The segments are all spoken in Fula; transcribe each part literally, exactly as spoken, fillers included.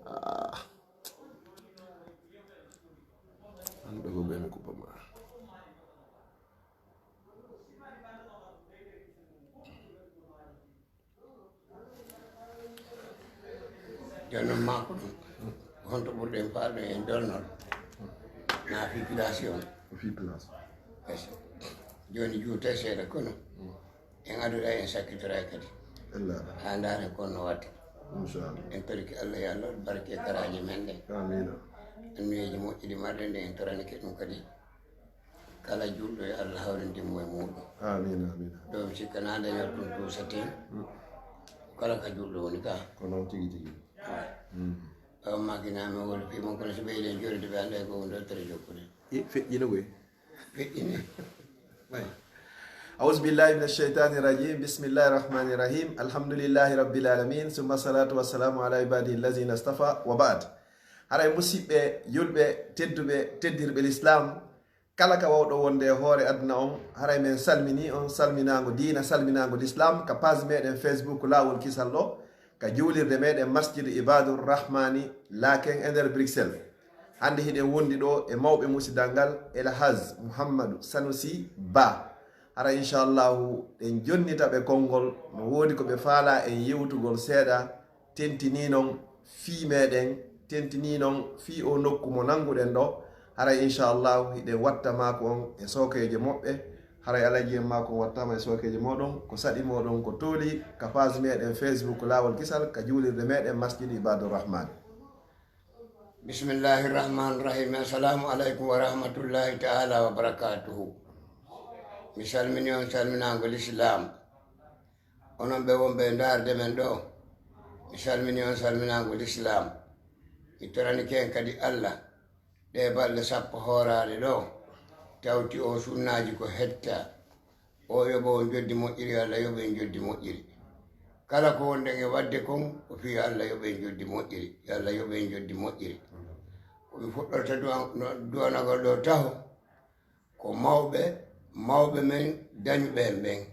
Ah. An ɗo ko ɓe mi kuɓɓa ma. Jooni noon, maa ko ɗum, honto ɓurɗen faade en dolnol? Na fii pilaasi on? Fii pilaasi. Yes. Jooni juutee seeɗa kono en aduɗa, en sakkitora kadi. Haa ndaaren ko no watta. Inchallah. En torike Allah, yo Allah waɗu barke e karaaje men ɗen. Amiina. Anniyeeji moƴƴi ɗi marɗen ɗen, en toranike ɗum kadi. Kala julɗo, yo Allah hawrindin mo e muuɗum. Amiina, amiina. Ɗo mi sikka na dañol ɗum tuusaten. Kala ka julɗo woni ka. Ko noon tigi tigi. Ɓawo makina mi woni fii mon kono so ɓeyden joɗude ɓe annda ko ɗum ɗo tere jokkude. E feƴƴino koy. Feƴƴini. Way. أعوذ بالله من الشيطان الرجيم. بسم الله الرحمن الرحيم. الحمد لله رب العالمين. ثم الصلاة والسلام على عباده الذين اصطفى وبعد. Haray musidɓe julɓe tedduɓe, teddirɓe Lislaam, kala ka wawɗo wonde e hoore aduna on, haray men salmini on salminaango diina, salminaango Lislaam, ka page meɗen Facebook Laawol Kisal ɗo, ka juulirde meɗen Masjidu Ibadur Rahmani Laken e nder Bruxelles. Hannde hiɗen wondi ɗo e mawɓe musidal ngal, El Hadj Mouhamadou Sanusi Ba. Hara inchallahu ɗen jonnita ɓe konngol, no woodi ko ɓe faala en yewtugol seeɗa, tentini non fii meɗen, tentini non fii o nokku mo nannguɗen ɗo. Haray inchallahu hiɗen watta maako on e sookeejo moɓɓe. Haray alaji en maako on wattama e sookeejo moɗon, ko saɗi moɗon ko tooli ka page meɗen Facebook Laawol Kisal, ka juulirde meɗen Masjid Ibadur Rahman. Bismillahi rahmani rahim. Assalamu aleykum wa rahmatullahi taala wa barakatuhu. Mi salmini on salminaango Lislaam. Onon ɓe wonɓe e ndaarde men ɗo, mi salmini on salminaango Lislaam. Mi toranike en kadi Allah, ɗee balɗe sappo hooraade ɗo, tawti o sunnaaji ko hetta. O yoɓo on joddi moƴƴiri, yo Allah yoɓ en joddi moƴƴiri. Kala ko wonɗen e waɗde kon, ko fii yo Allah yoɓ en joddi moƴƴiri, yo Allah yoɓ en joddi moƴƴiri. Ko mi fuɗɗorta du'a-, no, du'anagol ɗo taho, ko mawɓe, mawɓe men dañuɓe en ɓen.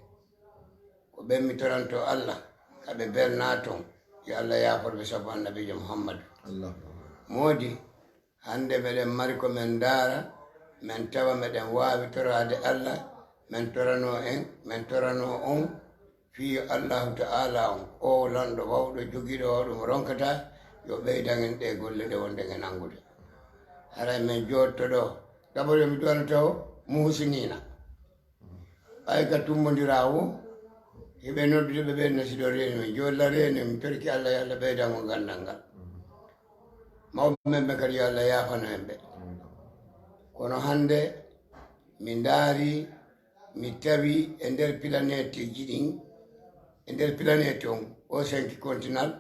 Ko ɓen mi toranto Allah, ka ɓe belnaa ton, yo Allah yaafor ɓe sabu Annabiijo Muhammadu. Allahumma. Moodi, hannde meɗen mari ko men ndaara, men tawa meɗen waawi toraade Allah, men toranoo en, men toranoo on, fii yo Allahu Ta'ala on, o lanɗo wawɗo jogiiɗo wawɗo mo ronkata, yo ɓeydan en ɗee golle ɗe wonɗen e nanngude. Haray men jootto ɗo, d'abord yo mi du'ano taho muhsiniina. Ɓay ka tummbondiraa wo, hiɓe noddude ɓe ɓen na si ɗo reeni men. Joola reeni, mi torike Allah, yo Allah ɓeydan on ganndal ngal. Mawɓe men ɓe kadi, yo Allah yaafano en ɓe. Kono hannde, mi ndaari, mi tawi e nder planeteji ɗin, e nder planete on, o cinq continent,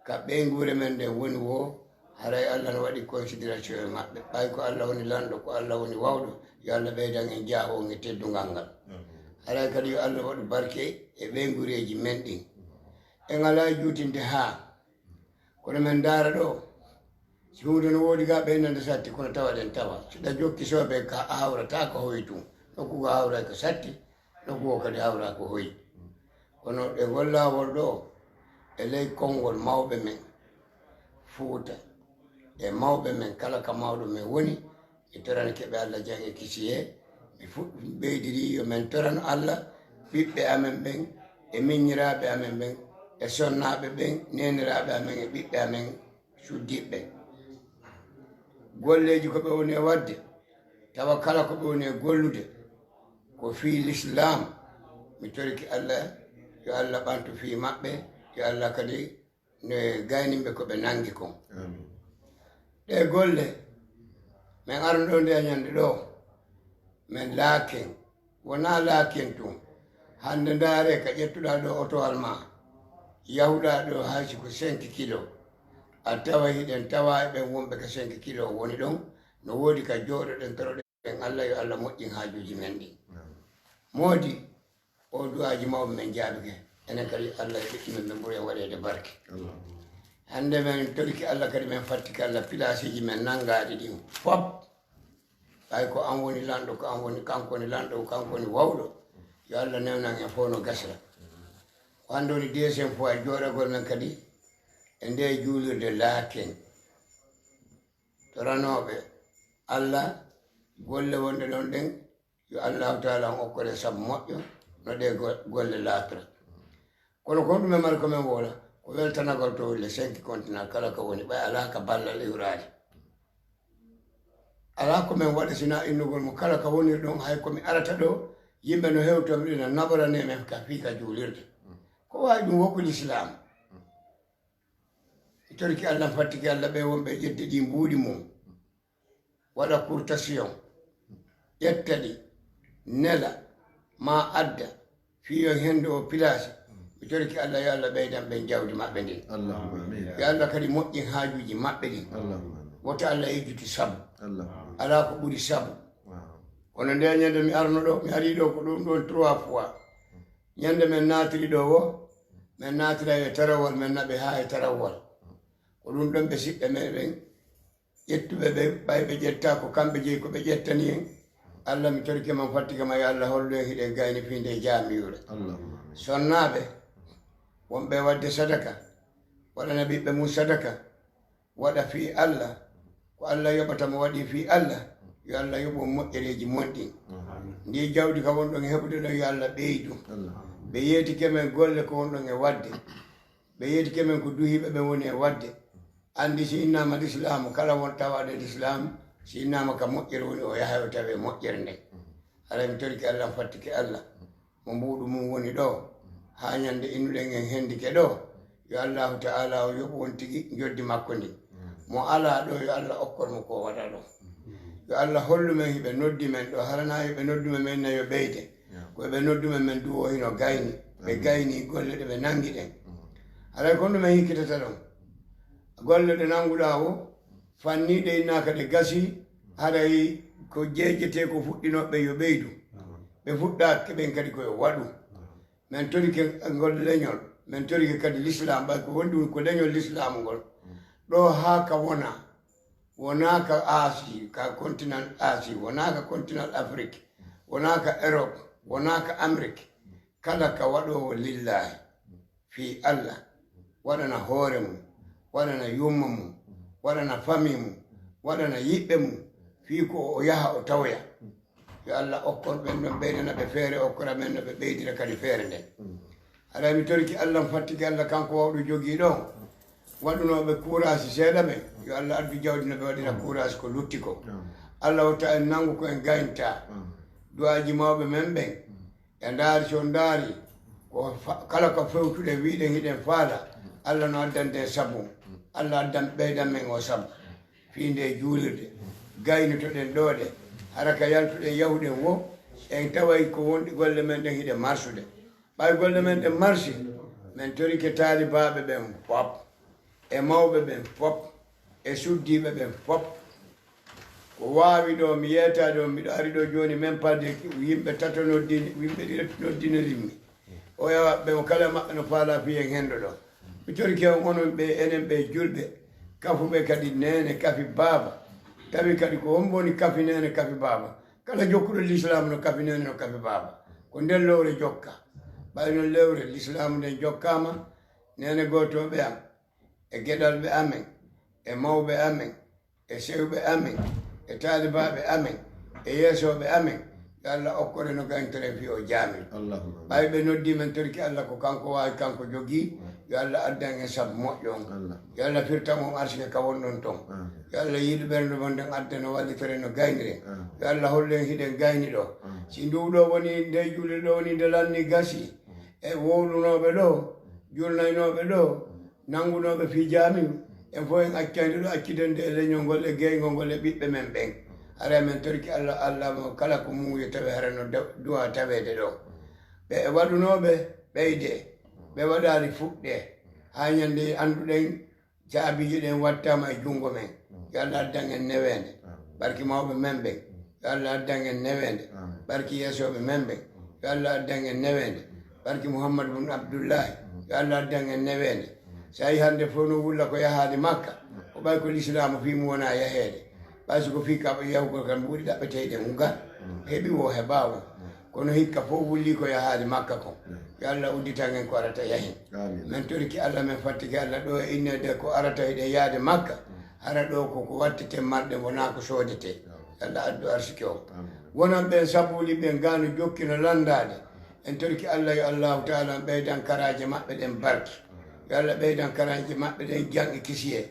ka ɓeynguure men nden woni wo, haray Allah no waɗi considération e maɓɓe. Ɓay ko Allah woni lanɗo, ko Allah woni wawɗo, yo Allah ɓeydan en jaahu on e teddungal ngal. Haray kadi yo Allah waɗu barke e ɓeynguureeji men ɗin. En alaa juutinde haa. Kono men ndaara ɗo, si huunde no woodi ga ɓeynande satti, kono tawa ɗen tawa. Si ɗa jokki soobe ka hawrata ko hoy tun. Nokku go hawray ko satti, nokku go kadi hawra ko hoy. Kono e ngol laawol ɗo, e ley konngol mawɓe men Fuuta, e mawɓe men kala ka mawɗo men woni, mi toranike ɓe Allah jam e kisiyee. Mi fuɗ-, ɓeydiri yo men torano Allah, ɓiɓɓe amen ɓen, e miññiraaɓe amen ɓen, e sonnaaɓe ɓen, neeniraaɓe amen e ɓiɓɓe amen suddiiɓe ɓen. Golleeji ko ɓe woni e waɗde, tawa kala ko ɓe woni e gollude, ko fii Lislaam, mi torike Allah, yo Allah ɓantu fii maɓɓe, yo Allah kadi no e gaynimɓe ko ɓe nanngi kon. Amin. Ɗee golle, men arno ɗo nde ñande ɗo, men laaken, wonaa laaken tun. Hannde ndaare ka ƴettuɗaa ɗo otowal maa, yahuɗaa ɗo hay si ko cinq kilo, a tawa hiɗen tawa e ɓen wonɓe ka cinq kilo woni ɗon, no woodi ka jooɗoɗen toroɗen Allah, yo Allah moƴƴin haajuuji men ɗin. Amin. Moodi, o du'aaji mawɓe men jaabike. Enen kadi, Allah e ɓiɓɓe men ɓen ɓuri en waɗeede barke. Hannde men torike Allah kadi, men fattike Allah, pilaasiiji men nanngaaɗi ɗin fop. Ɓay ko an woni lanɗo, ko an woni, kanko woni lanɗo, kanko woni wawɗo. Yo Allah newnan en fof no gasira. Ko hannde woni deuxième fois jooɗagol men kadi e nde juulirde laaken. Toranooɓe Allah golle wonɗe ɗon ɗen, yo Allahu taala on okkore sabu moƴƴo no ɗe go-, golle laatora. Kono kon ɗume mari ko men woola, ko weltanagol to le cinq continent kala ko woni, ɓay alaa ka ballal iwraade. Alaa ko men waɗa sinaa innugol mo kala ka woniri ɗon, hay ko mi arata ɗo, yimɓe no hewto mi ɗina naɓorane men ka fii ka juulirde. Ko waawi ɗum wokku lislaam. Mi torki Allah, mi fattiki Allah, ɓe wonɓe ƴettude ɗi mbuuɗi mum, waɗa cotation, ƴetta ɗi, nela, ma adda, fii yo henndu o pilaasi. Mi torki Allah, yo Allah ɓeydan ɓen jawdi maɓɓe ndin. Allahumma amin. Yo Allah kadi moƴƴin haajuuji maɓɓe ɗin. Allahumma amin. Woto Allah yejjutu sabu. Allahumma amin. Alaa ko ɓuri sabu. Waaw. Kono nde ñande mi arno ɗo, mi ari ɗo ko ɗum ɗon trois fois. Ñande men naatiri ɗo wo, men naatira e tarawol, men naɓe haa e tarawol. Ko ɗum ɗon ɓe siɓɓe men ɓen, ƴettuɓe ɓe, ɓay ɓe ƴetta ko kamɓe jeyi ko ɓe ƴettani en. Allah, mi torike ma, mi fattike ma, yo Allah hollu en hiɗen gayni fii nde jaamiyuure. Allahumma amin. Sonnaaɓe, wonɓe waɗde sadaka, waɗana ɓiɓɓe mum sadaka, waɗa fii Allah, ko Allah yoɓata mo waɗi fii Allah, yo Allah yoɓ on moƴƴereeji mon ɗin. Amin. Ndi jawdi ka wonɗon e heɓude ɗon, yo Allah ɓeydu. Allahumma amin. Ɓe yeetike men golle ko wonɗon e waɗde. Ɓe yeetike men ko duhiiɓe ɓe woni e waɗde. Anndi si innaama lislaamu, kala won tawaaɗo e lislaamu, si innaama ka moƴƴere woni, o yahay o tawe moƴƴere nden. Haray mi torike Allah, mi fattike Allah, mo mbuuɗu mum woni ɗo, haa ñande innuɗen en hendike ɗo, yo Allahu taala o yoɓu on tigi njoddi makko ndin. Mo alaa ɗo, yo Allah okkor mo ko o waɗa ɗo. Yo Allah hollu men hiɓe noddi men ɗo, hara na yo ɓe noddu men, men na yo ɓeyde. Ko ɓe noddu men, men duwo hino gayni. Ɓe gayni golle ɗe ɓe nangi ɗen. Haray kon ɗumen hikkitata ɗon? Golle ɗe nanguɗaa wo, fanniiɗe innaaka ɗe gasi, haray ko jeejete ko fuɗɗinooɓe yo ɓeydu. Ɓe fuɗɗaaki ɓen kadi ko yo waɗu. Men torike ngol leñol, men torike kadi l'islam, ɓay ko woni ɗum ko leñol l'islamu ngol. Ɗo haa ka wona, wonaa ka Asie, ka continent Asie, wonaa ka continent Afrique, wonaa ka Europe, wonaa ka Amérique. Kala ka waɗoowo lillaahi, fii Allah, waɗana hoore mum, waɗana yumma mum, waɗana famille mum, waɗana yiɓɓe mum, fii ko o yaha o tawoya. Yo Allah okkor ɓen ɗon ɓeydana ɓe feere, okkora men no ɓe ɓeydira kadi feere nden. Haray mi toriki Allah, mi fattiki Allah, kanko wawɗo jogii ɗo. Waɗunooɓe kuuraasi seeɗa ɓe, yo Allah addu jawdi no ɓe waɗira kuuraasi ko lutti ko. Allah watta en nangu ko en gaynta. Du'aaji mawɓe men ɓen. E ndaari, so ndaari, ko fa-, kala ko fewtuɗen, wiɗen hiɗen faala, Allah no addande en sabu. Allah addan ɓeydan men o sabu. Fii nde juulirde, gaynotoɗen ɗo ɗe, hara ka yaltuɗen yahuɗen wo, en taway ko wonɗi golle men ɗen hiɗe marsude. Ɓay golle men ɗen marsi, men torike taalibaaɓe ɓen fop, e mawɓe ɓen fop, e suddiiɓe ɓen fop. Ko waawi ɗo, mi yeetaade on, miɗo ari ɗo jooni, men palde yimɓe tato noddini, yimɓe ɗiɗo noddinirimmi. O yawa ɓe, o kala maɓɓe no faalaa fii en henndo ɗo. Mi torike on, onon ɓe, enen ɓe julɓe, kafuɓe kadi neene, kafi baaba. Tawi kadi ko hombo woni kafi neene, kafi baaba? Kala jokkuɗo lislaam no kafi neene, no kafi baaba. Ko nden lowre jokka. Ɓay non lewre lislaamu nden jokkaama, neene gootooɓe am, e geɗalɓe amen, e mawɓe amen, e sewɓe amen, e taalibaaɓe amen, e yeesooɓe amen, yo Allah okkore no gayntoren fii o jaami. Allahumma amin. Ɓay ɓe noddi men torki Allah ko kanko waawi, kanko jogii, yo Allah addan en sabu moƴƴo on. Allah. Yo Allah firtan on arsike ka wonɗon ton. Amin. Yo Allah yiidu ɓernde mon nden adda no wallitore no gayniren. Amin. Yo Allah hollu en hiɗen gayni ɗo. Amin. Si ndu ɗo woni nde juulirde ɗo woni nde lanni gasi, e wowlunooɓe ɗo, julnaynooɓe ɗo, nanngunooɓe fii jaamiu, en fof en accayno ɗo accitande e leñol ngol e geyngol ngol e ɓiɓɓe men ɓen. Haray men torki Allah, Allah mo kala ko muuyo tawe hara no da-, duwa taweede ɗo. Ɓe e waɗunooɓe ɓeyde, ɓe waɗaali fuɗde, haa ñande annduɗen caabiiji ɗen wattaama e junngo men. Yo Allah addan en neweende. Barki mawɓe men ɓen. Yo Allah addan en neweende. Barki yeesooɓe men ɓen. Yo Allah addan en neweende. Barki Muhammad bun Abdullahi. Yo Allah addan en neweende. So a yii hannde fof no wulla ko yahaade Makka, ko ɓay ko lislaamu fii mum wonaa yaheede. Ɓay so ko fii ka yahugol kan mbuuɗi ɗaɓɓeteyɗe ngal heɓi wo heɓaa wo. Kono hikka fof wulli ko yahaade Makka kon. Yo Allah udditan en ko arata yahin. Amin. Men toriki Allah, men fattike Allah ɗo e innede ko arata hiɗen yaade Makka. Hara ɗo ko ko watteten marɗen, wonaa ko soodete. Amin. Yo Allah addu arsike o. Amin. Wonan ɓen sabuuli ɓen gaano jokkino landaade. En toriki Allah yo Allahu Taala ɓeydan karaaje maɓɓe ɗen barki. Yo Allah ɓeydan karaaje maɓɓe ɗen jam e kisiyee.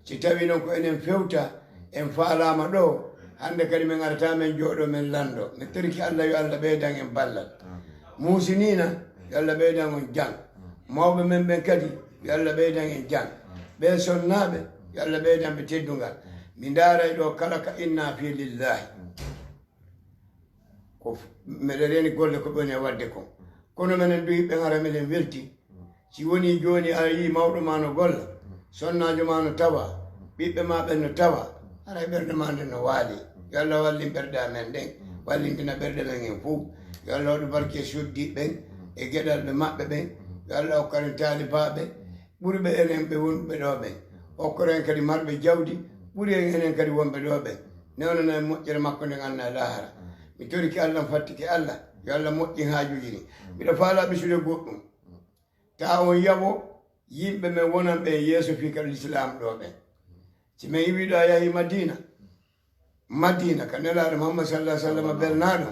Si tawi non ko enen fewta, en faalaama ɗo, hannde kadi men arata men jooɗo men lanndo. Men toriki Allah yo Allah ɓeydan en ballal. Muusiniina, yo Allah ɓeydan on jam. Mawɓe men ɓen kadi, yo Allah ɓeydan en jam. Ɓee sonnaaɓe, yo Allah ɓeydan ɓe teddungal. Mi ndaaray ɗo kala ka inna fi lillahi. Ko f-, meɗen reeni golle ko ɓe woni e waɗde kon. Kono menen du hiɓɓe hara meɗen welti. Si wonii jooni a yii mawɗo ma no golla, sonnaajo ma no tawa, ɓiɓɓe ma ɓen no tawa, haray ɓernde ma nden no waali. Yo Allah wallin ɓerɗe amen ɗen, wallindina ɓerɗe men en fow. Yo Allah waɗu barke e soddiiɓe ɓen, e geɗalɓe maɓɓe ɓen. Yo Allah okkoren taalibaaɓe ɓuri ɓe enen ɓe wonɓe ɗo ɓen. Okkora en kadi marɓe jawdi ɓuri en enen kadi wonɓe ɗo ɓen. Newnana en moƴƴere makko nden anna e lahara. Mi torike Allah, mi fattike Allah, yo Allah moƴƴin haajuuji ɗin. Miɗo faalaa ɓisude goɗɗum. Taa on yawo yimɓe men wonanɓe e yeeso fii ka lislaam ɗo ɓen. Si men iwii ɗo a yahii Madiina, Madiina ka Nelaaɗo Muhammad sallallahu alaihi wasallam belnaaɗo,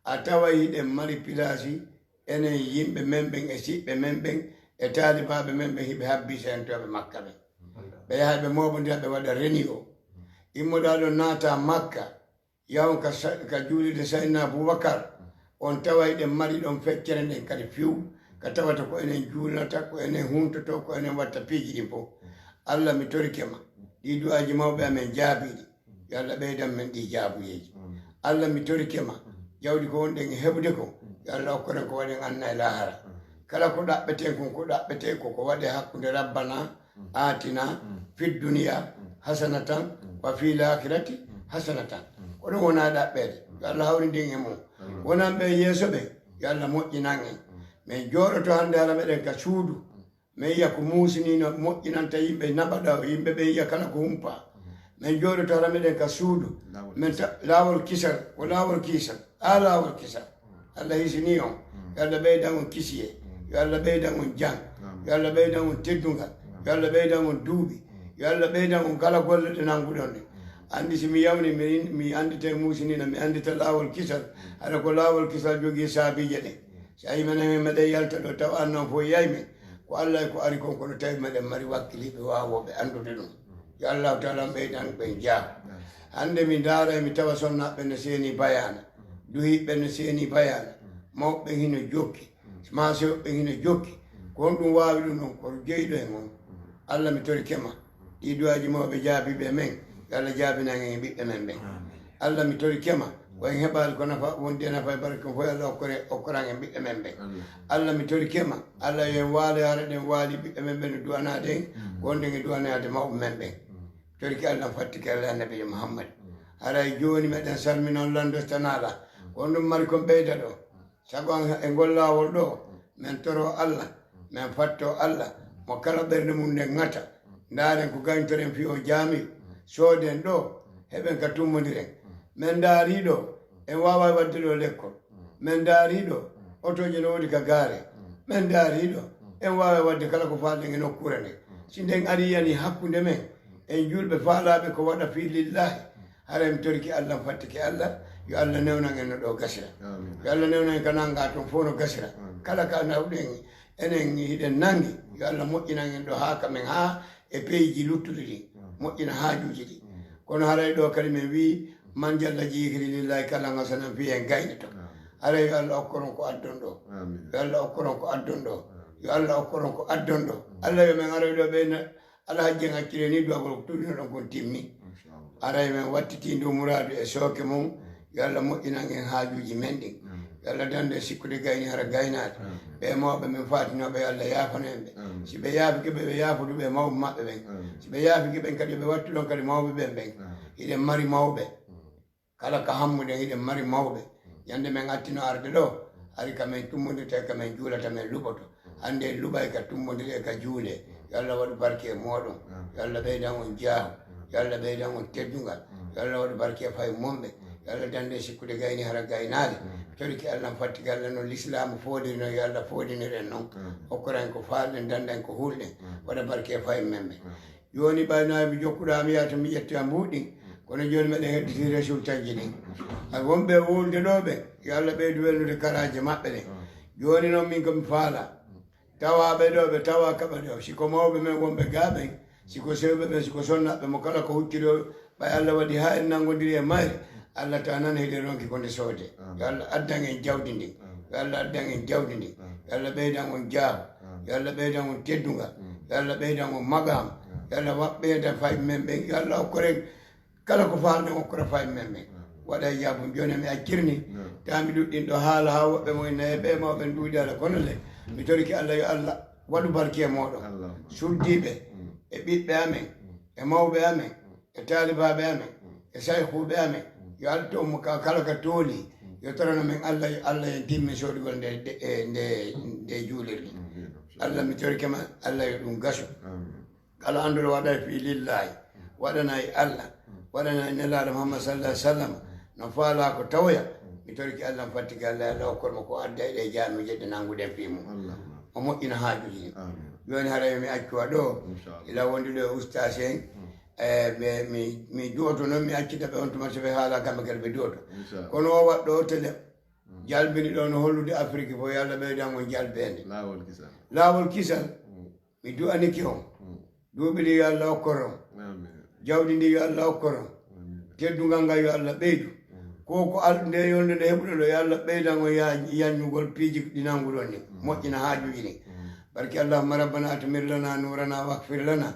a taway hiɗen mari pilaasi enen yimɓe men ɓen e siɓɓe men ɓen e taalibaaɓe men ɓen hiɓe habbii sentooɓe Makka ɓen. Ɓe yaha ɓe mooɓondira ɓe waɗa reniyo. Immoɗaa ɗon naata Makka, yahon ka sa-, ka juulirde Sayyidina Abubakar, on taway ɗen mari ɗon feccere nden kadi few, ka tawata ko enen juulnata, ko enen huntotoo, ko enen watta piiji ɗin fow. Allah, mi torike ma, ɗii du'aaji mawɓe amen jaabiiɗi, yo Allah ɓeydan men ɗii jaabuyeeji. Amin. Allah, mi torike ma, jawdi ko wonɗen e heɓude kon, yo Allah okkoren ko waɗen anna e lahara. Amin. Kala ko ɗaɓɓeten kon, ko ɗaɓɓeten ko, ko waɗe hakkunde Rabbana, aatina fid duniya hasanatan wa fil aakhirati hasanatan. Ko ɗum wona ɗaɓɓeede. Yo Allah hawrindin e mum. Wonanɓe e yeeso ɓe, yo Allah moƴƴinan en. Men jooɗoto hannde hara meɗen ka suudu. Men yiya ko muusiniino moƴƴinanta yimɓe naɓa ɗo, yimɓe ɓen yiya kala ko humpa. Men jooɗoto hara meɗen ka suudu. Men ta-, laawol kisal, ko laawol kisal. Aa laawol kisal. Allah hisini on. Yo Allah ɓeydan on kisiyee. Yo Allah ɓeydan on jam. Yo Allah ɓeydan on teddungal. Yo Allah ɓeydan on duuɓi. Yo Allah ɓeydan on kala golle ɗe nannguɗon ɗe. Anndi si mi yawni, mi, mi annditay muusiniina, mi anndita laawol kisal. Hara ko laawol kisal jogii saabiije ɗen. Si a yii menen, meɗen yalta ɗo, tawa annon fof yiyay men. Ko Allah e ko ari kon, kono tawi meɗen mari wakkiliiɓe waawooɓe anndude ɗum. Yo Allahu taala ɓeydan ɓen jaabu. Hannde mi ndaara, mi tawa sonnaaɓe ɓen no seeni bayaana, duhiiɓe ɓen no seeni bayaana, mawɓe ɓen hino jokki, maa sewɓe ɓen hino jokki. Ko honɗum waawi ɗum ɗon? Ko jeyɗo e mon. Allah, mi torike ma, ɗii du'aaji mawɓe jaabiiɓe men, yo Allah jaabinan en e ɓiɓɓe men ɓen. Allah, mi torike ma, ko en heɓaali ko nafa, wondi e nafa e barke, fof yo Allah okkore, okkoran en ɓiɓɓe men ɓen. Allah, mi torike ma, Allah, yo en waalo, hara ɗen waali ɓiɓɓe men ɓen no du'anaade en, ko wonɗen e du'anaade mawɓe men ɓen. Torike Allah, fattike Allah, Annabiijo Muhammad. Haray jooni meɗen salmina on, lanndo so tawaa alaa. Ko honɗum mari kon ɓeyda ɗo? Sago an e ngol laawol ɗo, men toroo Allah, men fattoo Allah, mo kala ɓernde mum nden ŋata. Ndaaren ko gañtoren fii oo jaamiiru. Sooden ɗo, heɓen ka tummbondiren. Men ndaarii ɗo, en waaway waɗde ɗo lekkol. Men ndaarii ɗo, otooje no woodi ka gaare. Men ndaarii ɗo, en waaway waɗde kala ko faalɗen e nokkuure nden. Si nden arii yani hakkunde men, en juulɓe faalaaɓe ko waɗa fii lillaahi, haray mi torike Allah, mi fattike Allah, yo Allah newnan en no ɗo gasira. Amin. Yo Allah newnan en ka nanngaa ton fof no gasira. Amin. Kala ka nawɗen, enen hiɗen nanngi, yo Allah moƴƴinan en ɗo haa ka men, haa e peeji luttuɗi ɗin, moƴƴina haajuuji ɗin. Kono haray ɗo kadi men wii, man jalla jiikiri lillaahi kala hasanan fii en gaynoto. Amin. Haray yo Allah okkoron ko addon ɗo. Amin. Yo Allah okkoron ko addon ɗo. Amin. Yo Allah okkoron ko addon ɗo. Amin. Allah yo men aroy ɗo ɓeyna Alhajji en accire ni duwagol ko tuɗino ɗon kon timmi. Machallah. Aray men wattitii ndu muraadu e sooke mum. Yo Allah moƴƴinan en haajuuji men ɗin. Amin. Yo Allah dandu e sikkude gayni hara gaynaade. Amin. Ɓe mawɓe men faatinooɓe, yo Allah yaafano en ɓe. Amin. Si ɓe yaafike ɓe, ɓe yaafodu ɓe mawɓe maɓɓe ɓen. Amin. Si ɓe yaafike ɓen kadi, ɓe wattu ɗon kadi mawɓe ɓen ɓen. Amin. Hiɗen mari mawɓe. Mm. Kala ka hammuɗen, hiɗen mari mawɓe. Mm. Ñande men attino arde ɗo, mm, ari ka men tummbondirta, ka men juulata, men luɓoto. Mm. Hannde en luɓay ka tummbondire, ka juule. Mm. Yo Allah waɗu barke e mooɗon. Mm. Yo Allah ɓeydan on jaahu. Mm. Yo Allah ɓeydan on teddungal. Mm. Yo Allah waɗu barke e fay mon ɓe. Mm. Yo Allah dande sikkude gayni hara gaynaali. Toriki Allah fatti galla no lislaamu fooliri no, yo Allah foolinir en noon. Okkoren ko faalɗen, dandan ko hulɗen. Waɗa barke e fayim men ɓe. Jooni ɓay no mi jokkuɗaa mi yaata mi ƴetta mbuuɗi. Kono jooni meɗen hedditi resultatji ɗin. Ay wonɓe wulde ɗo ɓe, yo Allah ɓeydu welnude karaaje maɓɓe ɗen. Jooni noon min ko mi faala. Tawaaɓe ɗo ɓe tawa kaɓa ɗo. Si ko mawɓe men wonɓe ga ɓen, si ko sewɓe ɓen, si ko sonnaɓe mo kala ko hucciri o, ɓay Allah waɗi haa en nanngodiri e mayre, Allah ta nan heɗen ronki ko nde soode. Yo Allah addan en jawdi ndin. Yo Allah addan en jawdi ndin. Yo Allah ɓeydan on jaahu. Yo Allah ɓeydan on teddungal. Yo Allah ɓeydan on maqaama. Yo Allah wa-, ɓeydan fayɓe men ɓen. Yo Allah okkoren kala ko faalɗen okkora fayɓe men ɓen. Waɗa e jaabu jooni mi accirni. Taami ɗuɗɗin ɗo haala haa woɓɓe mo inna e ɓe mawɓe ɗuuɗi Allah kono le. Mi torike Allah yo Allah waɗu barki e mooɗon. Suddiiɓe e ɓiɓɓe amen e mawɓe amen e taalibaaɓe amen e sayhuuɓe amen. Yo Allah to mo ka-, kala ka tooli. Yo torano men Allah, yo Allah en timmi soodugol nde, nde, e nde, nde juulirde. Allah mi torike ma, Allah yo ɗum gasu. Kala annduɗo waɗa e fii lillaahi, waɗana e Allah, waɗana e Nelaaɗo Muhammad sallallahu alaihi wasallam, no faalaa ko tawoya, mi toriki Allah, mi fattiki Allah, Allah okkor mo ko adda e ɗe jaamije ɗe nannguɗen fii mum. O moƴƴina haajuuji ɗin. Jooni hara yo mi accu wa ɗo, ila wonduɗo e ustaas en, e ɓe mi, mi duwoto noon, mi accita ɓe on tuma so ɓe haala kamɓe kadi ɓe duwoto. Kono o waɗɗo o tele, jalbini ɗo no hollude Afiriki fof, yo Allah ɓeydan on jalbeende. Laawol kisal. Laawol kisal. Mi du'anike on. Duuɓi ɗi yo Allah okkor on. Jawdi ndi yo Allah okkor on. Teddungal ngal yo Allah ɓeydu. Ko, ko al-, nde yolnde nde heɓuɗo ɗo, yo Allah ɓeydan on ya-, yanñugol piiji ɗi nannguɗon ni. Moƴƴina haajuuji ɗi. Barki Allahumma rabbana atmir lana nurana waghfir lana.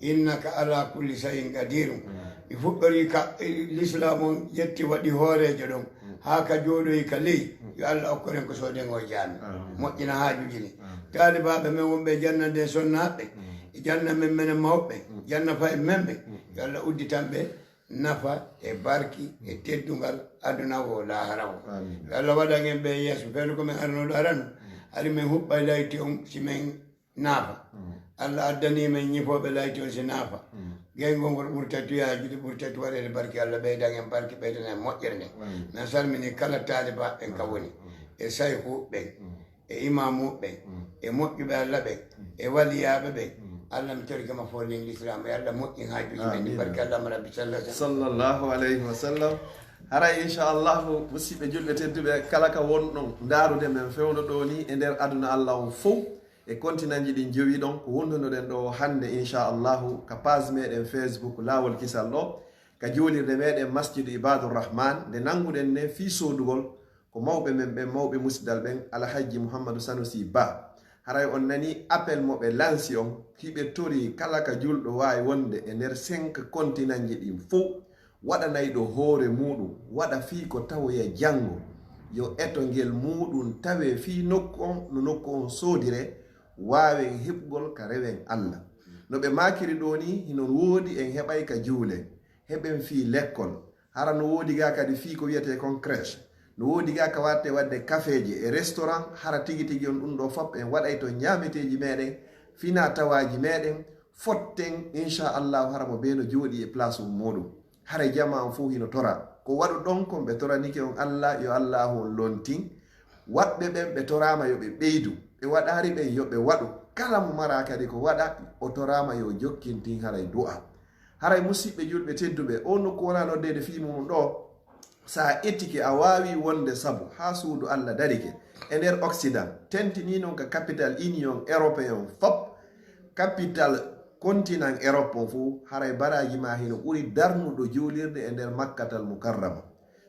Innaka ala kulli shay'in qadirun. Mi fuɗɗori ka, eh, l'islam on ƴetti waɗi hooreejo ɗon. Haa ka jooɗoyi ka ley, yo Allah okkoren ko sooden o jaami. Moƴƴina haajuuji ɗi. Taalibaaɓe men wonɓe e janna nde sonnaaɓe, e janna men menen mawɓe, janna fay men ɓe, yo Allah udditan ɓe nafa e barki e teddungal aduna o, laahara o. Yo Allah waɗan en ɓe yeeso, fewndo ko men arnooɗo arano, hari men huɓɓay layti on si men naafa. Allah addani men ñifooɓe layti on si naafa. Geyngol ngol ɓurta tuyaajude, ɓurta waɗeede barki. Allah ɓeydan en barki, ɓeydan en moƴƴere nden. Men salmini kala taalibaaɓe ɓen ka woni, e sayhuuɓe ɓen, e imaamuuɓe ɓen, e moƴƴuɓe Allah ɓen, e waliyaaɓe ɓen. Allah mi torike ma fof nin l'islam, e Allah moƴƴin haajuuji men ɗi. Barki Allah ma Rabbi sallallahu alaihi wasallam. Haray inchallahu, musidɓe julɓe tedduɓe, kala ka wonɗon ndaarude men fewndo ɗo ni e nder aduna Allah on fof, e kontinanji ɗin jowi ɗon, ko wondunoɗen ɗo hannde, inchallahu, ka page meɗen Facebook Laawol Kisal ɗo, ka juulirde meɗen Masjidu Ibadur Rahman, nde nannguɗen ne fii soodugol ko mawɓe men ɓen, mawɓe musidal ɓen, Alhajji Muhammadu Sanusi Ba. Haray on nani appel mo ɓe lansi on, hiɓe tori kala ka julɗo waawi wonde e nder cinq kontinanji ɗin fof, waɗanayɗo hoore muuɗum, waɗa fii ko tawoya janngo, yo eto ngel muuɗum tawee fii nokku on, no nokku on soodire, waawen heɓugol ka rewen Allah. No ɓe maakiri ɗoo nii, hino woodi en heɓay ka juulen, heɓen fii lekkol, hara no woodi gaa kadi fii ko wiyetee kon crèche, no woodi gaa ka watte waɗde kafeeje e restaurant, hara tigi tigi on ɗum ɗoo fof en waɗay ton ñaameteeji meɗen, fina tawaaji meɗen, fotten, inchallahu, hara mo bee no jooɗii e place um muuɗum. Haray jamaa on fof hino tora. Ko waɗuɗon kon ɓe toranike on Allah, yo Allahu on lontin. Waɗɓe ɓen ɓe toraama yo ɓe ɓeydu. Ɓe waɗaari ɓen yo ɓe waɗu. Kala mo maraa kadi ko waɗa, o toraama yo jokkintin haray du'a. Haray musiɓɓe julɓe tedduɓe, o nokku wonaa noddeede fii mum ɗo. Sa etike a waawi wonde sabu haa suudu Allah darike e nder Occident, tentinii non ka capital Union Européen fop, capital continent Europe on fof, haray baraaji ma hino ɓuri darnuɗo juulirde e nder Makkatal Mukarrama.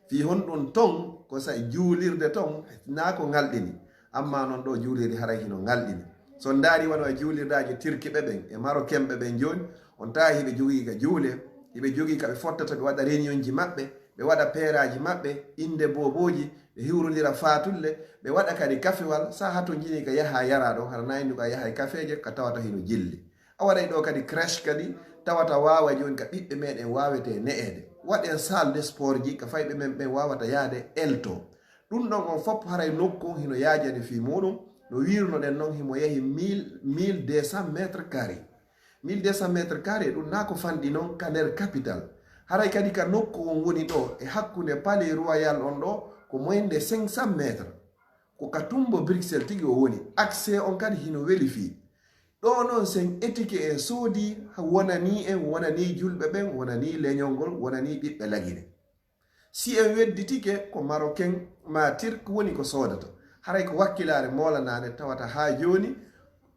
Fii honɗun ton, ko sa juulirde ton, naa ko ngalɗini. Amma non ɗo juulirde haray hino ngalɗini. So on ndaari wano e juulirdaaji Tirkiɓe ɓen e Marokenɓe ɓen jooni, on tawa hiɓe jogii ka juule, hiɓe jogii ka ɓe fottata ɓe waɗa reunionji maɓɓe, ɓe waɗa peeraaji maɓɓe, innde boobooji, ɓe hiwrondira faatulle, ɓe waɗa kadi kafewal, sa hatonjini ka yaha yara ɗon, hara na innu ka yaha e kafeeje, ka tawata hino jilli. A waɗay ɗo kadi crèche kadi, tawata waawa jooni ka ɓiɓɓe meɗen waawete ne'eede. Waɗen salle de sport ji, ka fayɓe men ɓen waawata yaade elto. Ɗum ɗon on fop haray nokku on hino yaajani fii muuɗum, no wiirnoɗen non himo yahi mille, mille deux cents mètres carrés. Mille deux cents mètres carrés, ɗum naa ko fanɗi non ka nder capital. Haray kadi ka nokku on woni ɗo e hakkunde Palais Royal on ɗo ko moins de cinq cents mètres. Ko ka tumbo Bruxelles tigi o woni. Accès on kadi hino weli fii. Ɗo non sen etike en soodi wonanii en, wonanii julɓe ɓen, wonanii leñol ngol, wonanii ɓiɓɓe Lagine. Si en wedditike ko Marocain ma Turc woni ko soodata. Haray ko wakkilaare moolanaande tawata haa jooni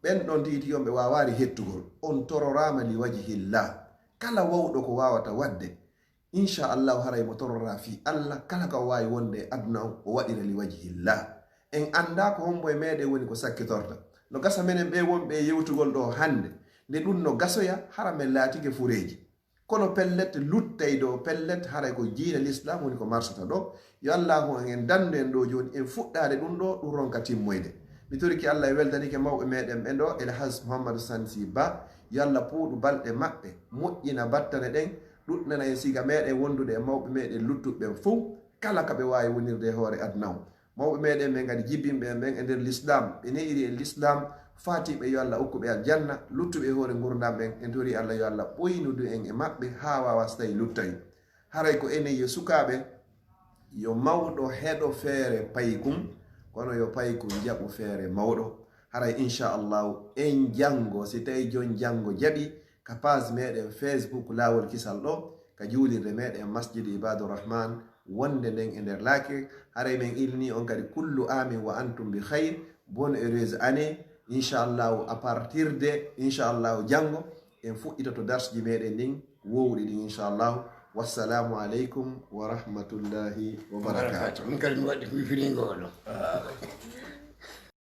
ɓen ɗon tigi tigi on ɓe waawaari hettugol. On tororaama li wajhillah. Kala wawɗo ko waawata waɗde, inchallahu haray mo torora fii Allah, kala ka o waawi wonde e aduna on, o waɗira li wajhillah. En anndaa ko hombo e meɗen woni ko sakkitorta. No gasa menen ɓe wonɓe e yewtugol ɗo hannde, nde ɗum no gasoya, hara men laatike fureeji. Kono pellet luttay ɗo, pellet haray ko jiina l'islam woni ko marsata ɗo. Yo Allahu en, en dandu en ɗo jooni, en fuɗɗaade ɗum ɗo, ɗum ronka timmoyde. Mi torike Allah, e weldanike mawɓe meɗen ɓen ɗo, El Haj Muhammadu Sansi Ba, yo Allah puuɗu balɗe maɓɓe, moƴƴina battane ɗen, ɗuɗnana en siga meɗen wondude e mawɓe meɗen luttuɓe ɓen fow, kala ka ɓe waawi wonirde e hoore aduna on. Mawɓe meɗen ɓen kadi, jibbinɓe en ɓen e nder l'islam, ɓe ne'iri en l'islam, faatiɓe yo Allah okku ɓe aljanna, luttuɓe e hoore ngurndan ɓen, en tori Allah yo Allah ɓoynudu en e maɓɓe haa waawa so tawi luttay. Haray ko enen yo sukaaɓe, yo mawɗo heɗo feere paykum, kono yo paykum jaɓu feere mawɗo. Haray inchallahu en janngo, si tawi jon janngo jaɓi, ka page meɗen Facebook Laawol Kisal ɗo, ka juulirde meɗen Masjidu Ibadu Rahman, wonde nden e nder laakir. Haray men ilni on kadi kullu amin wa antum bi khayr, bonne heureuse année. Inchallahu à partir de inchallahu janngo en fuɗɗitoto darsuji meɗen ɗin wowɗi ɗin inchallahu. Wassalamu aleykum wa rahmatullahi wa barakatuh. Min kadi mi waɗi ko firingo ɗo.